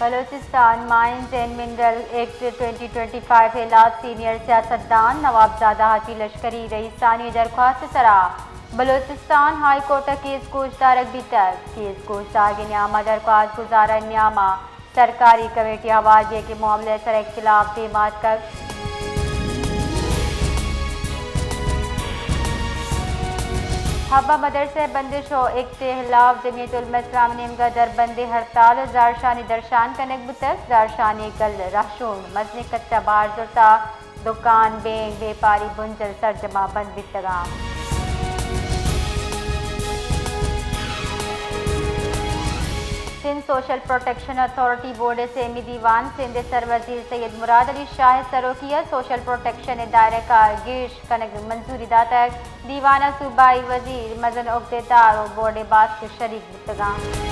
Balochistan mines and mineral act twenty twenty five ءِ ہلاپ سینئر سیاستدان نواب زادہ ہاٹی لشکری رئیسانی درخواست ءِ سرا بلوچستان ہائی کورٹ ءَ کیس گوشدارگ بیتگ۔ کیس گوشدارگ ءِ نیام ءَ درخواست گزارانی نیام ءَ سرکاری کمیٹی ءِ حوالگی ءَ کہ معاملہ ءِ سرا اختلاف دیما اتکگ۔ حب ءَ مدرسہ ءِ بندش ءُ ایکٹ ءِ ہلاپ جمعیت علماء اسلام ءِ نیمگ ءَ دربندیں ہڑتال ءُ زہرشانی درشان کنگ بوتگ۔ زہرشانی گل رہشون مزنیں کچ ءَ بار زرتگ۔ دکان، بینک، بیپاری بنجل سرجم ءَ بند بیتگ اَنت۔ Sindh social protection authority board ءِ سیمی دیوان سندھ ءِ سروزیر سید مراد علی شاہ ءِ سروکی ءَ سوشل پروٹیکشن ءِ دائرہ ءَ کار گیش کنگ ءِ منظوری داتگ۔ دیوان ءَ صوبائی وزیر، مزن عہدیدار ءُ بورڈ ءِ باسک شریک بوتگ اَنت۔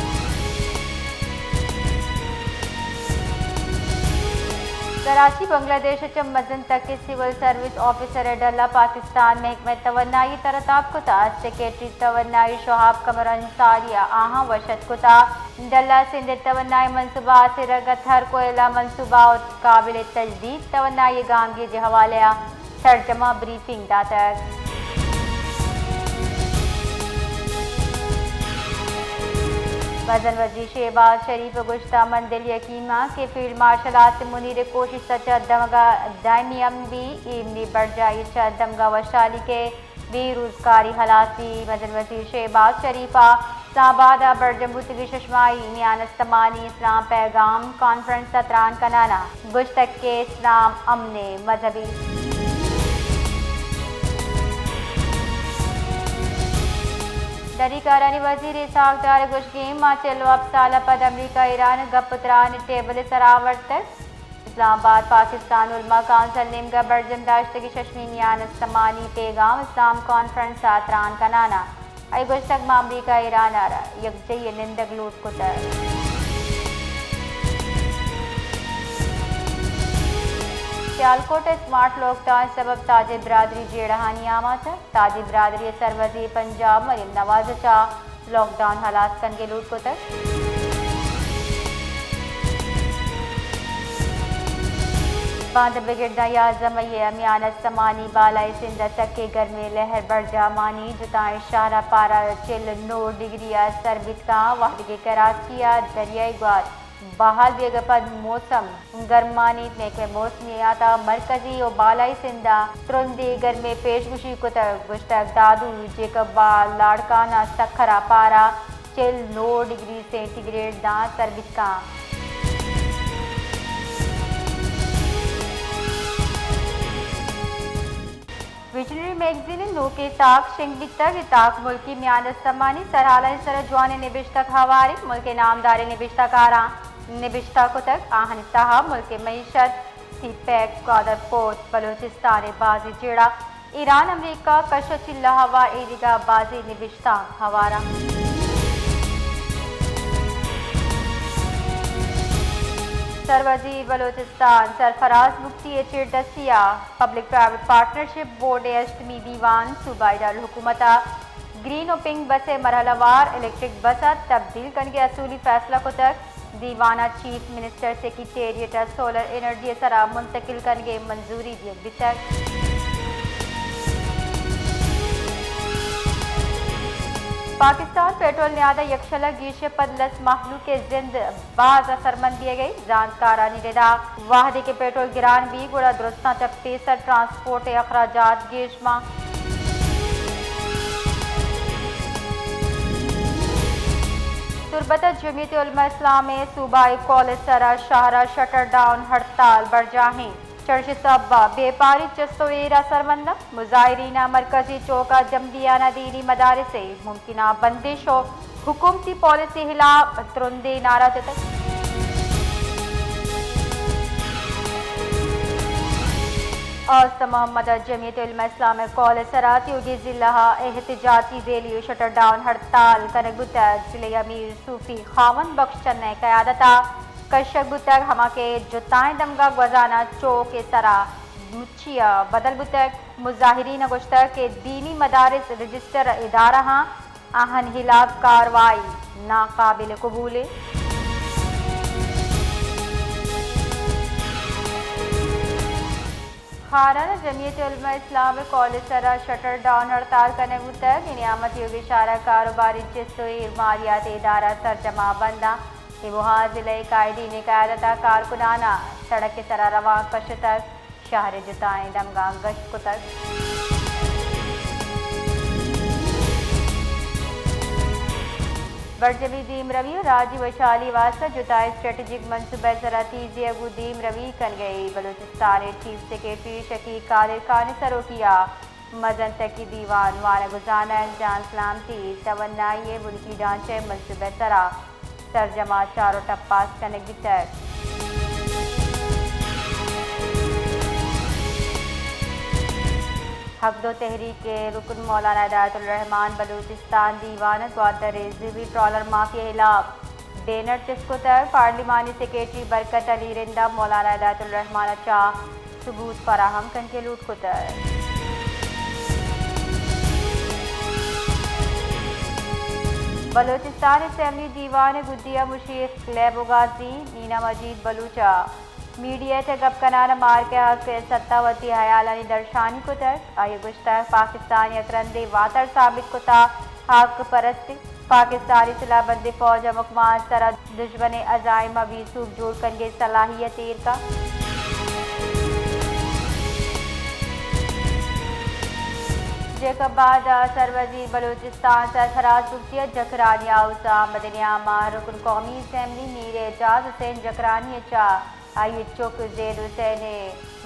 کراچی، بنگلہ دیش ءَ چہ مزن تک ءِ سول سروس آفیسر ءِ ڈل ءَ پاکستان ءِ محکمہ توانائی ءَ تر ءُ تاب کتگ۔ سیکرٹری توانائی شہاب قمر انصاری ءَ آہاں وش اتک کتگ۔ ڈل ءَ سندھ ءِ توانائی منصوبہ، آسے رنگ ءَ تھر کوئلہ منصوبہ ءُ قابل تجدید توانائی ءِ گامگیج ءِ حوالہ ءَ سرجم ءَ بریفنگ داتگ۔ مزن وزیر شہباز شریف ءَ گوشتگ، من دل یقین آں کہ فیلڈ مارشل آصف منیر ءِ کوشست ءَ چہ دمگ ءَ دائمی امن بیت، ایمنی برجاہی ءَ چہ دمگ ءَ وشحالی کیت، بے روزگاری ہلاس بیت۔ مزن وزیر شہباز شریف ءَ اسلام آباد ءَ برجم بوتگیں ششماہی میان استمانی اسلام پیغام کانفرنس ءَ تران کنان ءَ گوشتگ کہ اسلام امن ءِ مذہبے۔ دری کارانی وزیر اسحاق ڈار ءِ گوشگ اِنت، ما چل ءُ ہپت سال ءَ پد امریکہ ایران ءِ گپ ءُ تران ءَ ٹیبل ءِ سرا آورتگ۔ اسلام آباد، پاکستان علماء کونسل ءِ نیمگ ءَ برجم داشتگیں ششمی میان استمانی پیغام اسلام کانفرنس ءَ تران کنان ءَ آئی ءَ گوشتگ، ما امریکہ ءُ ایران ءَ را یکجائی ءِ نندگ لوٹ کتگ۔ سیالکوٹ ءَ سمارٹ لاک ڈاؤن ءِ سبب تاجر برادری جیڑہانی آماچ اَت۔ تاجر برادری ءِ سروزیر پنجاب مریم نواز ءَ چہ لاک ڈاؤن ہلاس کنگ ءِ لوٹ کتگ۔ باندا بگر داں یازدہ مئی ءَ میان استمانی بالائی سندھ ءَ سکیں گرمیں لہر برجاہ مانی، جتائیں شہر ءَ پارہ چل ءُ نو ڈگری ءَ سر بیت کاں، وہدے کہ کراچی ءَ دریائی گوات بحال بیگ ءَ پد موسم گرمانیت۔ محکمہ موسمیات ءَ مرکزی ءُ بالائی سندھ ءَ ترندیں گرمی ءِ پیشگوشی کتگ۔ گوشتگ، دادو، جیکب ءُ لاڑکانہ ءُ سکھر ءَ پارہ چل نو ڈگری سینٹی گریڈ داں سر بیت کاں۔ ویژنری میگزین ءِ نوکیں تاک شنگ بیتگ۔ اے تاک ملکی میان استمانی سرحالانی سرا جوانیں نبشتگ ہوار اِنت۔ ملک ءِ نامداریں نبشتہ کاراں نبشتہ کتگ۔ آہانی تہا ملک ءِ معیشت، سی پیک، گوادر پورٹ، بلوچستان ءِ بازیں جیڑہ، ایران، امریکہ، کش ءُ چلہ ءُ ایدگہ بازیں نبشتانک ہوار اَنت۔ سروزیر بلوچستان سرفراز بگٹی ءِ چیردستی ءَ پبلک پرائیویٹ پارٹنرشپ بورڈ ءِ ہشتمی دیوان صوبائی دارالحکومت ءَ گرین ءُ پنک بس ءِ مرحلہ وار الیکٹرک بس ءَ تبدیل کنگ ءِ اصولی فیصلہ کتگ۔ دیوان ءَ چیف منسٹر سیکرٹریٹ ءَ سولر انرجی ءِ سرا منتقل کنگ ءِ منظوری دیگ بیتگ۔ پاکستان ءَ پیٹرول نیاد ءَ یکشل ءَ گیشی ءَ پد لس مہلوک ءِ زند باز اثرمند بیگ ءَ۔ زانتکارانی ردا وہدے کہ پیٹرول گران بیت، گڑا درستاں چہ پیسر ٹرانسپورٹ ءِ اخراجات گیش باں۔ تربت ءَ جمعیت علماء اسلام ءِ صوبائی کالج ءِ سرا شہر ءَ شٹر ڈاؤن ہڑتال برجاہ اِنت۔ چرش ءِ سبب ءَ بیپاری چست ءُ ایر ءَ سرمند اَنت۔ مظاہرین ءَ مرکزی چوک ءَ جمبیانہ دینی مدارس ءِ ممکنہ بندش ءُ حکومتی پالیسی ءِ ہلاپ ترندیں نعرہ جتگ۔ آستہ محمد ءَ جمعیت علماء اسلام ءِ کالج ءِ سرا تیوگیں ضلع ءَ احتجاجی ریلی ءُ شٹر ڈاؤن ہڑتال کنگ بوتگ۔ ضلع ءِ امیر صوفی خاوند بخش چنہ ءِ قیادت ءَ کشگ بوتگ، ہما کہ جتائیں دمگ ءَ گوزانہ چوک ءِ سرا مچی ءَ بدل بوتگ۔ مظاہرین ءَ گوشتگ کہ دینی مدارس رجسٹر ادارہ آں، آہانی ہلاپ کاروائی ناقابل قبول اِنت۔ کاران جمعیت علماء اسلام ءِ کالج ءِ سرا شٹر ڈاؤن ہڑتال کنگ بوتگ۔ اے نیام ءَ تیوگیں شہر ءِ کاروباری چست ءُ ایر مالیاتی ادارہ سرجم ءَ بند اَنت۔ اے موہ ءَ ضلع ءِ قائدین ءِ قیادت ءَ کارکنان ءَ سڑک ءِ سرا روانک کشتگ، شہر ءِ جتائیں دمگاں گشت کتگ۔ برجمی دیمروی ءُ راجی وشھالی ءِ واستہ جتائیں اسٹریٹجک منصوبہ ءِ سرا تیزی ءَ گوں دیمروی کنگ ءَ اِنت۔ بلوچستان ءِ چیف سیکرٹری شکیق قادر خان ءِ سروکی ءَ مزن تکی دیوان، وانگ ءُ زانگ، جان سلامتی، توانائی ءِ بنکی ڈھانچہ ءِ منصوبہ ءِ سرا سرجم ءَ چار ءُ ٹپاس کنگ بیتگ۔ حق دو تحریک ءِ رکن مولانا ہدایت الرحمان بلوچستان دیوان ءَ گوادر ءِ زیوی ٹرالر مافیا ءِ ہلاپ بینر چست کتگ۔ پارلیمانی سیکرٹری برکت علی رند ءَ مولانا ہدایت الرحمان ءَ چہ ثبوت فراہم کنگ ءِ لوٹ کتگ۔ بلوچستان اسمبلی دیوان ءِ گدی ءَ مشیخ لیب ءُ غازی مینا مجید بلوچ ءَ میڈیا ءِ چہ گپ کنان ءَ مارک ءِ حق ءِ ستا وتی ہیالانی درشانی کتگ۔ آئی ءَ گوشتگ، پاکستان یک رندے واتر ثابت کتگ، حق پرست انت۔ پاکستانی سلاہ بندیں فوج ءَ مکماں سرا دژمن ءِ عزائم ءَ بے سوب جوڑ کنگ ءِ صلاحیت ایر کنت۔ جیکب آباد ءِ سروزیر بلوچستان سرفراز بگٹی ءَ جکرانی ہاؤس ءَ آمد ءِ نیام ءَ رکن قومی اسمبلی میر اعجاز حسین جکرانی ءَ چہ آئی ءِ چک زید حسین ءِ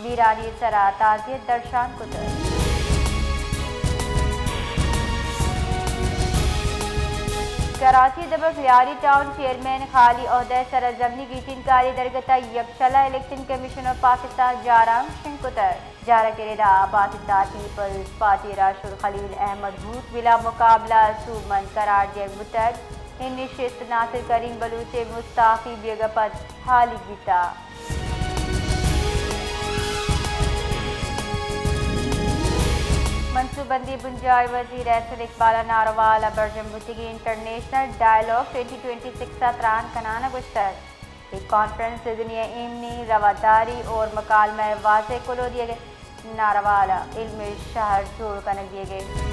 بیرانی ءِ سرا تعزیت درشان کتگ۔ کراچی ءِ دمگ لیاری ٹاؤن چیئرمین ءِ خالی عہدہ ءِ سرا ضمنی گیٹین کاری درگت ءَ یکشلا الیکشن کمیشن آف پاکستان جارانگ شنگ کتگ۔ جارگ ءِ ردا پاکستان پیپلز پارٹی ءِ راہشون خلیل احمد بوٹ بلا مقابلہ سوبمند قرار دیگ بوتگ۔ اے نشست ناصر کریم بلوچ ءِ مستعفی بیگ ءَ پد ہالیگ بیتگ۔ منصوبہ بندی ءِ بنجاہی وزیر احسن اقبال ءَ ناروال ءَ برجم بوتگیں international dialogue twenty twenty six ءَ تران کنان ءَ گوشتگ کہ کانفرنس ءَ دنیا ءِ ایمنی، رواداری اور مکالمہ ءِ واضح کلوہ دیگ ءَ ناروال ءَ علم ءِ شہر جوڑ کنگ بیگ ءَ۔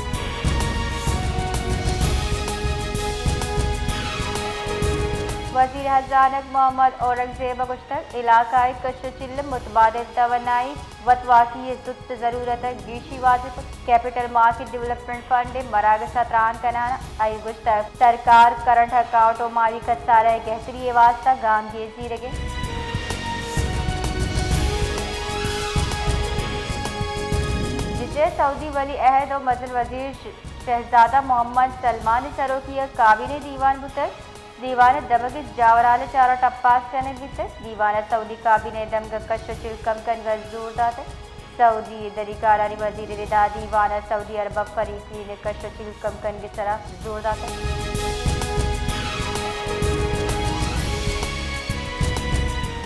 وزیر خزانگ محمد اورنگزیب ءَ گوشتگ، علاقائی کش ءُ چیل ءِ متبادل توانائی وتواکی ءِ زوت ضرورت ءَ گیشی واضح کت۔ کیپٹل مارکیٹ ڈویلپمنٹ فنڈ ءِ مراگش ءَ تران کنان ءَ آئی ءَ گوشتگ، سرکار کرنٹ اکاؤنٹ ءُ مالی کسارہ ءِ گہتری ءِ واستہ گامگیج زیرگ ءَ انت۔ جدہ ءَ سعودی ولی عہد ءُ مزن وزیر ش-، شہزادہ محمد سلمان ءِ سروکی ءَ کابینہ دیوان بوتگ۔ دیوان ءِ دمگ ءَ جاوران ءَ چار ءُ ٹپاس کنگ بیتگ۔ دیوان ءَ سعودی کابینہ ءِ دمگ ءَ کش ءُ چیل کم کنگ ءَ زور داتگ۔ سعودی دری کارانی وزیر ءِ ردا دیوان ءَ سعودی عرب ءِ فریقین ءِ کش ءُ چیل کم کنگ ءِ سرا زور داتگ۔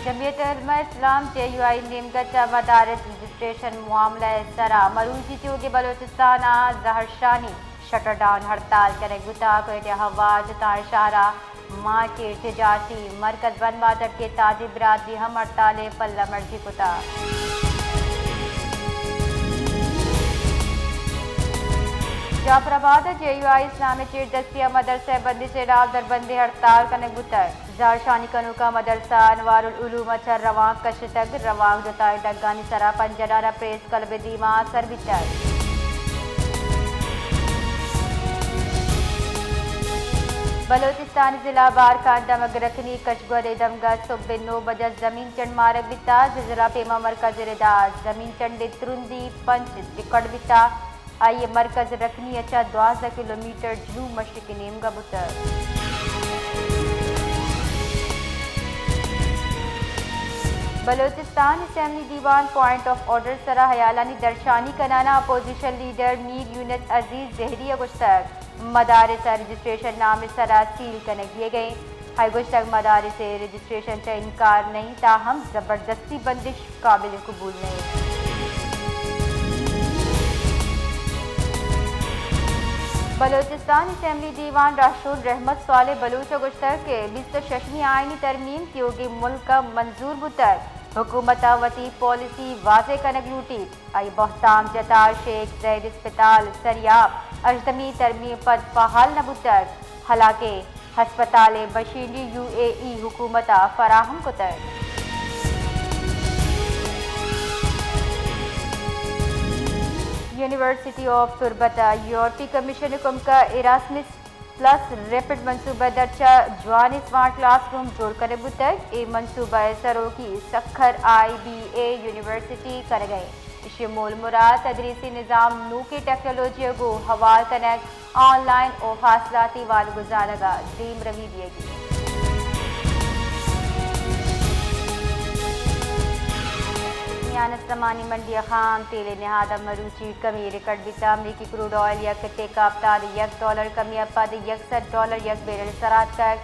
جمعیت علماء اسلام، جے یو آئی، نیمگ ءَ چہ مدارس رجسٹریشن معاملہ ءِ سرا مروچی تیوگیں بلوچستان ءَ زہرشانی شٹر ڈاؤن ہڑتال کنگ بوتگ۔ کوئٹہ ءَ ہوار جتائیں شہر ءَ مارکیٹ، تجارتی مرکز بند باتگ کہ تاجر برادری ہم ہڑتال ءِ پلہ مرزی کتگ۔ جعفر آباد ءَ جے یو آئی اسلام ءِ چیردستی ءَ مدرسہ بندش ءِ ہلاپ دربندیں ہڑتال کنگ بوتگ۔ زہرشانی کنوکاں مدرسہ انوار العلوم ءَ چہ روانک کشتگ۔ روانک جتائیں ڈگانی سرا پنجگور ءَ پریس کلب ءِ دیما سر بیتگ۔ بلوچستان ءِ ضلع بارکھان دمگ رکنی کشگور ءِ دمگ ءَ سہب ءِ نو بجہ ءَ زمین چنڈ مارگ بیتگ۔ زلزلہ پیما مرکز ءِ ردا زمین چنڈ ءِ ترندی پنچ ریکارڈ بیتگ۔ آئی ءِ مرکز رکنی ءَ چہ دوازدہ کلومیٹر جنوب مشرقی نیمگ ءَ بوتگ۔ بلوچستان اسمبلی دیوان پوائنٹ آف آرڈر سرا ہیالانی درشانی کنان ءَ اپوزیشن لیڈر میر یونس عزیز زہری ءَ گوشتگ، مدارس ءِ رجسٹریشن نام ءِ سرا سیل کنگ بیگ ءَ انت۔ آئی ءَ گوشتگ، مدارس ءِ رجسٹریشن چہ انکار نہ انت، تاہم زبردستی بندش قابل قبول نہ انت۔ بلوچستان اسمبلی دیوان ءِ راہشون رحمت صالح بلوچ ءَ گوشتگ کہ بیست ءُ ششمی آئینی ترمیم تیوگیں ملک ءَ منظور بوتگ۔ حکومت ء وتی پالیسی واضح کنگ لوٹیت۔ آئی بہتام جتا شیخ زید اسپتال سریاب ہژدمی ترمیم پد فعال نہ بوتگ، حالانکہ ہسپتال ء مشینری یو اے ای حکومت ء فراہم کتگ۔ یونیورسٹی آف تربت ء یورپی کمیشن ء کمک ء اراسمس پلس ریپڈ منصوبہ ء درچ ء جوانیں سمارٹ کلاس روم جوڑ کنگ بوتگ۔ اے منصوبہ ء سروکی سکھر آئی بی اے یونیورسٹی کنگ ء انت۔ ایشی ء مول مراد تدریسی نظام نوکیں ٹیکنالوجی ء گوں حوال کنگ، آن لائن و فاصلاتی وانگ و زانگ ء دیمروی دیگی۔ میان استمانی منڈی ء خام تیل ء نہاد ء مروچی کمی ریکارڈ بیت۔ امریکی کروڈ آئل یک ٹیکہ ہپتاد یک ڈالر کمی ء پد یک سد ڈالر یک بیرل سرا اتکگ۔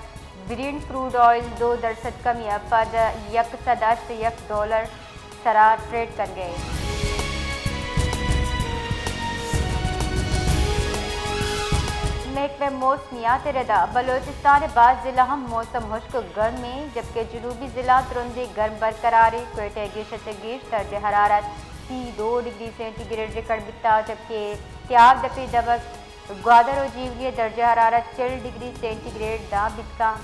برینٹ کروڈ آئل دو درسد کمی ء پد یک سد ہشت یک ڈالر سرا ٹریڈ کنگ ء انت۔ محکمہ موسمیات ء ردا بلوچستان ء باز ضلع ہم موسم ہشک ء گرم انت، جبکہ جنوبی ضلع ترندیں گرم برقرار انت۔ کوئٹہ ء گیش ء چہ گیش درجہ حرارت سی دو ڈگری سینٹی گریڈ ریکارڈ بیتا، جبکہ تیاب دپی دمگ گوادر و جیونی ء درجہ حرارت چل ڈگری سینٹی گریڈ داں بیتکاں۔